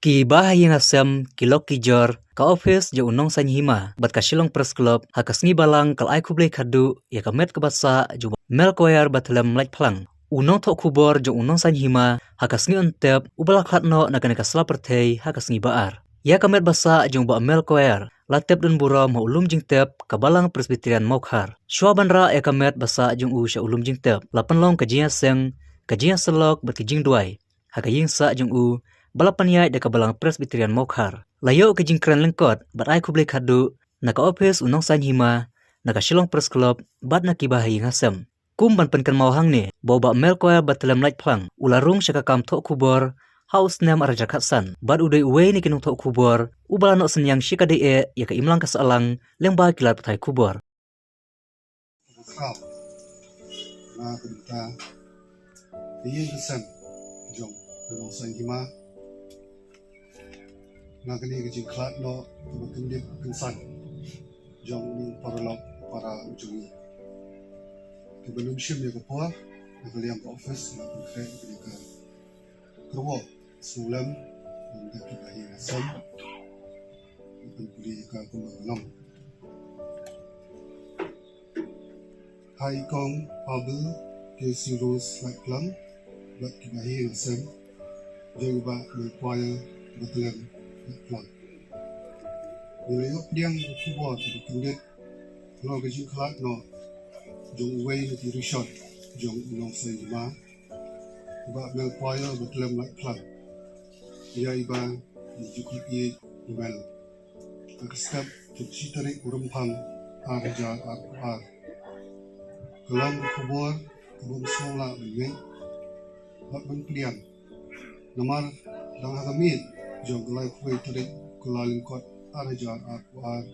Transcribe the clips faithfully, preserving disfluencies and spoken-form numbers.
Ki bahaïing hasem, ki lok ki jor, ka ophis jong u Nongsaiñ Hima bad ka Shillong Press Club ha ka sngi Balang ka la ai khublei khatduh ïa ka met kaba sah jong u Bah Mel Choir Bathlem Laitphlang, u nongthoh khubor jong u Nongsaiñ Hima ha ka sngi Untep, uba la khlad noh na kane ka sla pyrthei ha ka sngi Ba-ar. Ïa ka met ba sah jong u Bah Mel Choir la tep don burom ha u lum jingtep ka Balang Presbyterian Mawkhar. Shuwa ban rah ïa ka met ba sah jong u sha u lum jingtep, la pynlong ka jingïaseng, ka jingïasyllok bad ka jingduwai ha ka ïing sah jong u, ba la pynïaid da ka Balang Presbyterian Mawkhar. La ïoh ka jingkren lyngkot bad ai khublei khatduh na ka ophis u Nongsaiñ Hima, na ka Shillong Press Club bad na ki bahaïing hasem. Kum ban pynkynmaw hangne ba u Bah Mel Choir Bathlem Laitphlang u la rung sha ka kam thoh khubor ha u snem ar hajar khatsan bad u dei uwei na ki nongthoh khubor uba la noh synñiang shikatdei eh ïa ka imlang ka sahlang lyngba ki lad pathai khubor. Khraw na ka bynta ka ïing ka sem jong u Nongsaiñ Hima, na kane ka jingkhlad noh kaba kyndit kynsan jong u paralok para u jong ngi. Kiba nym shim ïa ka por na ka liang ka office, na ka khreh kane ka kyrwoh sngewlem, na ka bahaïing hasem, na ka pule ka kumba ka long. Ha i kong Pavel K C Rose Laitphlang bad ki bahaïing hasem jong i Bah Mel Choir Bathlem Laitphlang. Ngi la ïoh pdiang ïa ka khubor kaba kyndit halor ka jingkhlad noh jong uwei na ki rishot jong u Nongsaiñ Hima, u Bah Mel Choir Bathlem Laitphlang, ïa iba ngi ju khot ïa u Mel, ha ka step jong shi tarik u Rymphang ar hajar arphew ar. Ka long ka khubor kaba ym sngew lah ban ngeit bad ban pdiang. Namar dang ha ka miet jong ka laiphew wei tarik u Kyllalyngkot ar hajar arphew ar,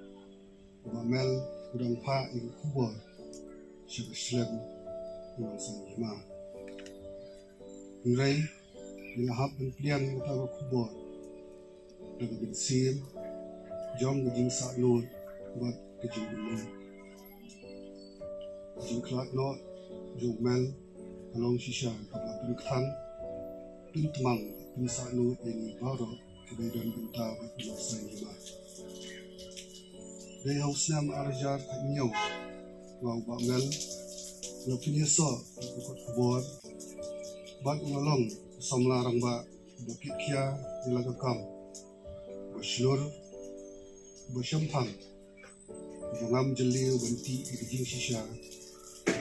u Bah Mel u dang phah ïa ka khubor sha ka shlem u Nongsaiñ Hima. Hynrei ngi la hap ban pdiang ïa kata ka khubor da ka mynsiem jong ka jingsahnud bad ka jingmut. Ka jingkhlad noh jong u Mel ka long shisha kaba pynkhlaiñ, pyntmang, pynsahnud ïa ngi baroh kiba ïadon bynta bad u Nongsaiñ Hima. Dei ha u snem ar hajar khathynñiew ba u Bah Mel u la pynïasoh ïa ka kot khubor bad u la long u samla rangbah uba kitkhia ïa la ka kam, uba shlur, uba shemphang, uba ngam jylliew ban tih ïa ka jingshisha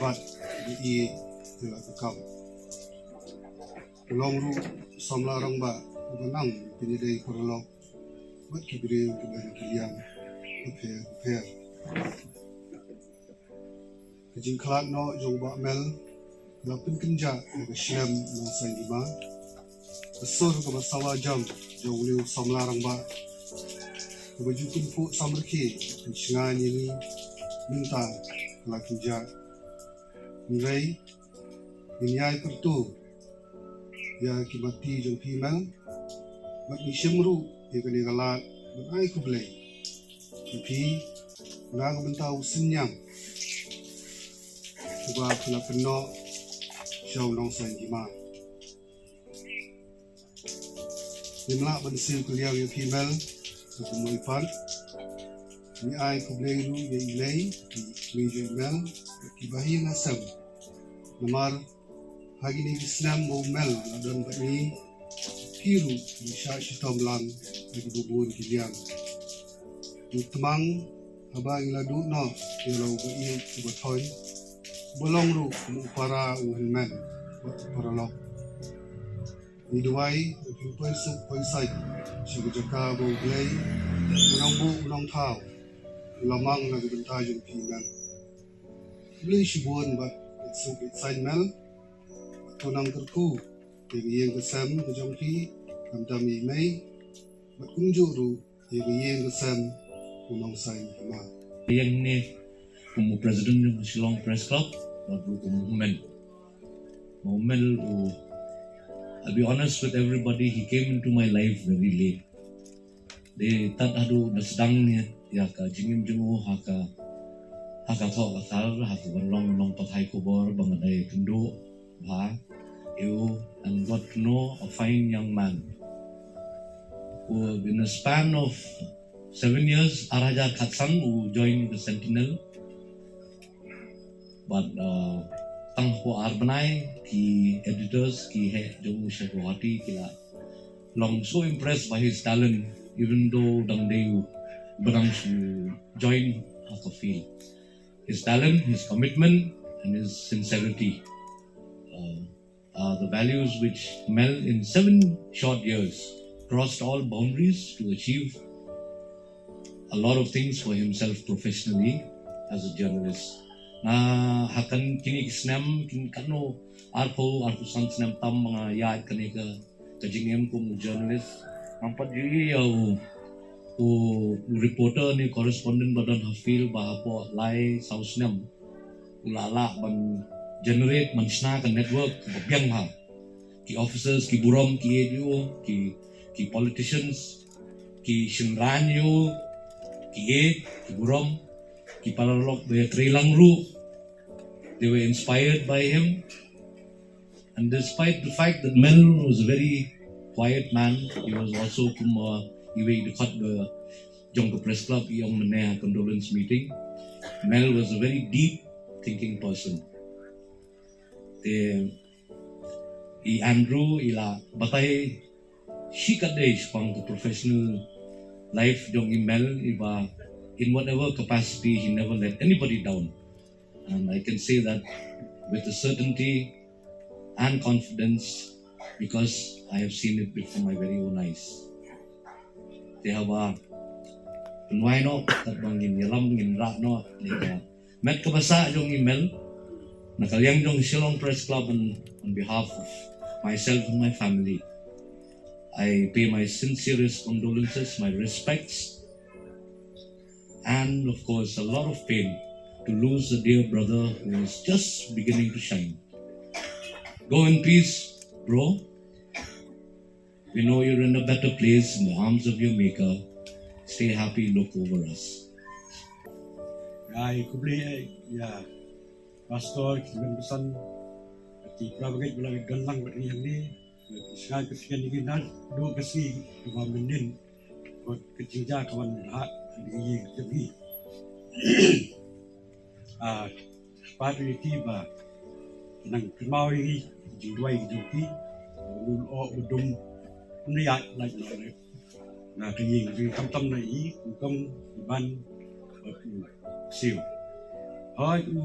bad uba ïeit ïa la ka kam. U long ruh u samla rangbah uba nang pynïadei paralok bad ki briew kiba na ki liang bapher bapher. Ka jingkhlad noh jong u Bah Mel ka la pynkynjah ïa ka shlem u Nongsaiñ Hima. Ka sur kaba sawa jam jong une u samla rangbah kaba ju kynphuh samrkhie, pynshngaiñ ïa ngi mynta ka la kynjah. Hynrei ngin ïai kyrkhu ïa ki matti jong phi Mel, bad ngi shim ruh ïa kane ka lad ban ai khublei ïa phi na ka bynta u synñiang uba phi la pynnoh sha u Nongsaiñ Hima. Ngim lah ban siew kylliang ïa phi Mel, ka kumno i pat. Ngi ai khublei ruh ïa i Blei, ki kmie jong i Mel, ki bahaïing hasem. Namar ha kine ki snem ba u Mel u la don bad ngi, ki ruh ki shah shitom lang ha kiba bun ki liang. Ngi tmang haba ngi la duh noh ïa la u baieit uba thoiñ, uba long ruh kum u para u hynmen bad u paralok. Ngi duwai ba phin poi suk poi saiñ sha ka jaka ba u Blei, u nongbuh u nongthaw, u la mang na ka bynta jong phi Mel. Khublei shibun bad bit suk bit saiñ Mel. Bad to nang kyrkhu ïa ka ïing ka sem ka jong phi, khamtam ïa i mei, bad kumjuh ruh ïa ka ïing ka sem u Nongsaiñ Hima. Ïa ngi kum u president jong ka Shillong Press Club, bad ruh kum u hynmen. U hynmen u, I'll be honest with everybody, he came into my life very late. Dei tad haduh da sdang ïa ka jingim jong u ha ka, ha ka thoh ka thar, ha ka ban long nongpathai khubor ba nga dei kynduh bha ïa u, and got to know a fine young man. U, in a span of seven years, ar hajar khatsan u join the Sentinel. But uh, tang hapoh ar bnai, ki editors, ki heh jong u sha Guwahati, ki la long so impressed by his talent, even though dang dei u ba dang shu join ha ka field. His talent, his commitment, and his sincerity. Uh, uh, the values which Mel, in seven short years, crossed all boundaries to achieve a lot of things for himself professionally as a journalist. Na hakan kini ki snem, kin kano arphew, arphew san snem tam ba nga ïaid kane ka, ka jingim kum u journalist. Ngam pat ju ïohi ïa u, u, u reporter ne correspondent ba don ha field ba hapoh lai saw snem u la lah ban generate, ban shna ka network ba biang ha ki officers, ki burom, ki ïeit ïa u, ki, ki politicians, ki shynrang ïa u, ki ïeit, ki burom, ki paralok ba ïa trei lang ruh. They were inspired by him. And despite the fact that Mel was a very quiet man, he was also kum, uh, iwei i dkhot ba jong ka press club i ong mynne ha condolence meeting. Mel was a very deep thinking person. Te i Andrew i la batai shikatdei shaphang ka professional life jong i Mel, i ba in whatever capacity he never let anybody down. And I can say that with a certainty and confidence because I have seen it before my very own eyes. Te haba pynwai noh, kat ba ngin ïalam, ngin rah noh, ïa ka met kaba sah jong i Mel, na ka liang jong Shillong Press Club, on, on behalf of myself and my family, I pay my sincerest condolences, my respects, and of course, a lot of pain to lose a dear brother who was just beginning to shine. Go in peace, bro. We know you're in a better place in the arms of your Maker. Stay happy, look over us. Ai, khublei, eh, ïa Pastor, ki kmen basan, ki para bangeit ba la don lang bad ngi hangne, sngewbha pynshai ïa ngi naduh ka sngi kaba mynnin, bad ka jingjia ka wan ha ïing jong ngi. Ah, pat ïa ki ba nang kynmaw ïa ngi, jingduwai jong ki, u lyoh u dum, u ïaid lait noh na ka ïing jong ngi, khamtam na i Kong, i Ban bad u Siew. Hooid u,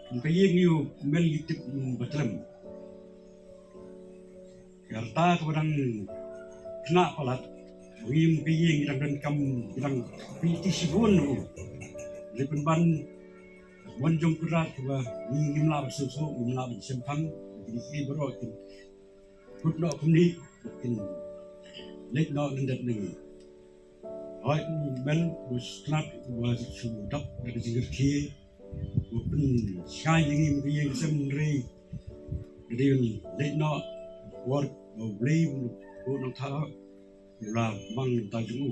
kum ka ïing ngi u Mel ngi tip, mm, ba tlem. Ka rta kaba dang khynnah palat, ngi kum ka ïing ngi dang donkam, ngi dang pynti shibun u. Lei pynban mon jong Kynrad kaba ngi ngim lah ban sngewthuh, ngim lah ban shemphang, kine ki baroh kin kut noh kumne, kin leit noh lyndet na ngi. Hooid u Mel u sngewtynnat uba shu dap da ka jingkyrkieh, u pynshai ïa ngi kum ka ïing ka sem, hynrei ka dei ban leit noh por ba U Blei u la buh nongthaw, u la mang na bynta jong u.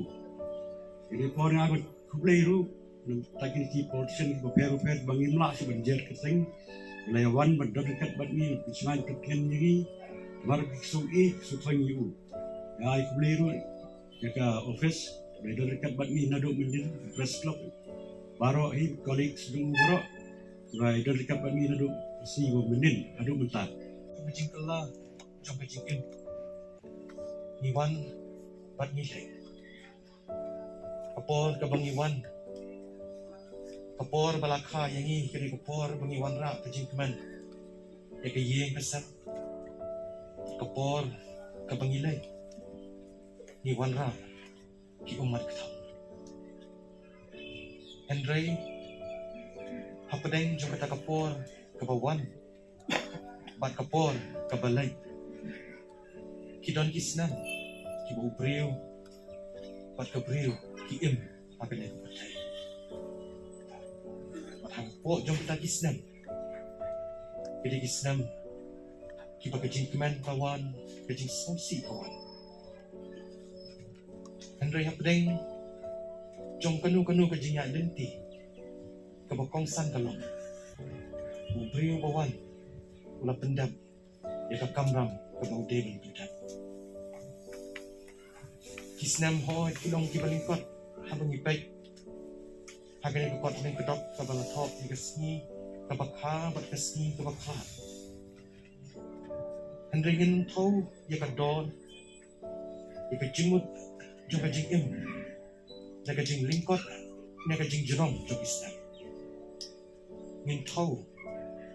Kine por nga ai khublei ruh na bynta kine ki politician kiba pher bapher ba ngim lah shuh ban jer kyrteng, ba la ïa wan ban don ryngkat bad ngi, pynshai pynthikna ïa ngi namar ki sngewthuh, ki sngewthuh ïa u. Nga ai khublei ruh ïa ka office ba ïa don ryngkat bad ngi naduh mynnin, Press Club, baroh hi colleagues jong u baroh ba ïa don ryngkat bad ngi naduh ka sngi ba mynnin haduh mynta. Ka jingkylla jong ka jingim, ngi wan bad ngi leit. Ka por kaba ngi wan, ka por ba la kha ïa ngi ka dei ka por ba ngi wanrah ka jingkmen ïa ka ïing ka sem. Ka por kaba ngi leit, ngi wanrah ki ummat ka tham. Hynrei hapdeng jong kata ka por kaba wan bad ka por kaba leit, ki don ki snem kiba u briew bad ka briew ki im ha kane ka pyrthei. Bad hapoh jong kita ki snem, ki dei ki snem kiba ka jingkmen ka wan, ka jingsngewsih ka wan. Hynrei hapdeng jong kano kano ka jingïaid lynti kaba kongsan ka long, u briew ba wan u la pyndep ïa ka kamram kaba u dei ban pyndep. Ki snem hooid ki long kiba lyngkot haba ngi peit ha kane ka kot lyngkdop kaba la thoh ïa ka sngi kaba kha bad ka sngi kaba kha. Hynrei ngin thew ïa ka dor, ïa ka jingmut jong ka jingim, na ka jinglyngkot, na ka jingjrong jong ki snem. Ngin thew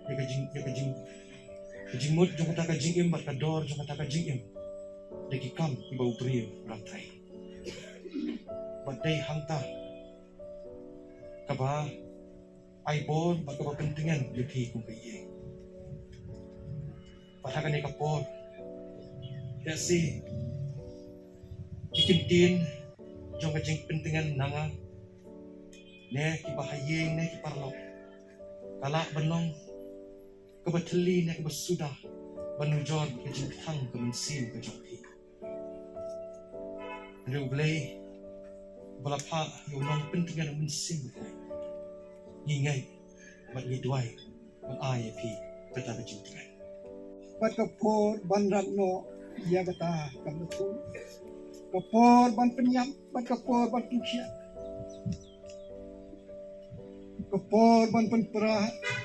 ïa ka jing, ïa ka jing, ka jingmut jong kata ka jingim bad ka dor jong kata ka jingim da ki kam kiba u briew u la trei. Bad dei hangta kaba ai bor bad kaba pyntngen ïa phi kum ka ïing. Bad ha kane ka por, lehse ki kyntien jong ka jingpyntngen na nga, ne kiba ha ïing ne ki paralok, ka lah ban long kaba thylli ne kaba suda ban nujor ka jingkthang ka mynsiem ka jong phi. Hynrei U Blei uba la phah ïa u nongpyntngen u Mynsiem Bakhuid, ngi ngeit bad ngi duwai ban ai ïa phi kata ka jingtngen. Bad ka por ban rat noh ïa kata ka muthu, ka por ban pynïap bad ka por ban pynkhiah, ka por ban pynpra,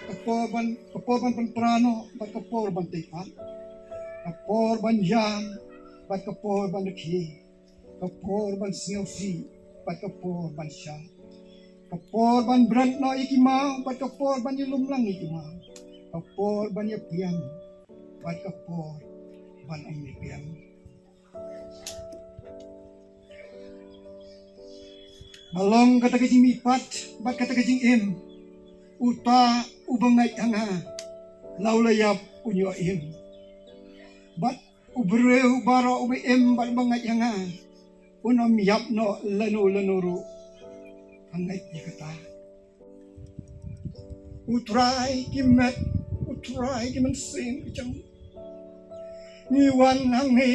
ka por ban, ka por ban pynpra noh bad ka por ban tei pat, ka por ban ïam bad ka por ban rkhie, ka por ban sngewsih bad ka por ban shad, ka por ban bret noh ïa ki maw bad ka por ban ïalumlang ïa ki maw, ka por ban ïapiam bad ka por ban ym ïapiam. Ba long kata ka jingmihpat bad kata ka jingim, uta uba ngeit ha nga, la u la ïap un ïoh im. Bad u briew baroh uba im bad uba ngeit ha nga, un ym ïap noh lano lano ruh. Ngeit ïa kata. U Trai ki met, U Trai ki mynsiem ki jong ngi wan hangne,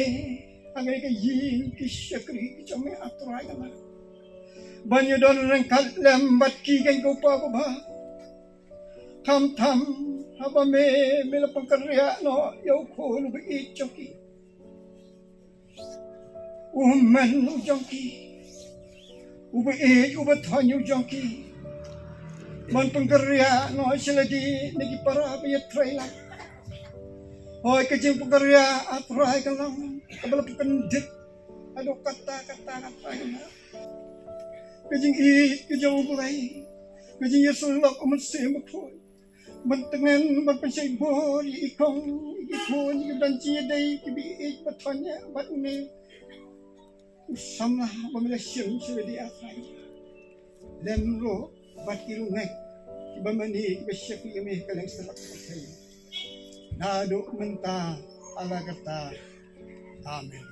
hangne ka ïing ki shakri ki jong me, A Trai, kane ban ïadon ryngkat lem bad ki, kane ko Pa babha. Khamtam haba me, me la pynkynriah noh ïa u khun uba ïeit jong ki, u hynmen u jong ki, uba ïeit uba thoh u jong ki, ban pynkynriah noh sha lade na ki para ba ïatrei lang. Hooid, ka jingpynkynriah, A Trai, ka long kaba la pynkyndit haduh katta katta, A Trai, kane ka jingïeit ka jong U Blei, ka jingïasyllok u Mynsiem Bakhuid ban tngen, ban pynshait bor ïa i kong, ïa ki khun, ïa ki ban jingïadei kiba ïeit ba thoh bad une u samla ba me la shim sha lade, A Trai, lem ruh bad ki riewngeit kiba mane, kiba shakri ïa me ha kylleng satlak ka pyrthei, naduh mynta ha la karta. Amen.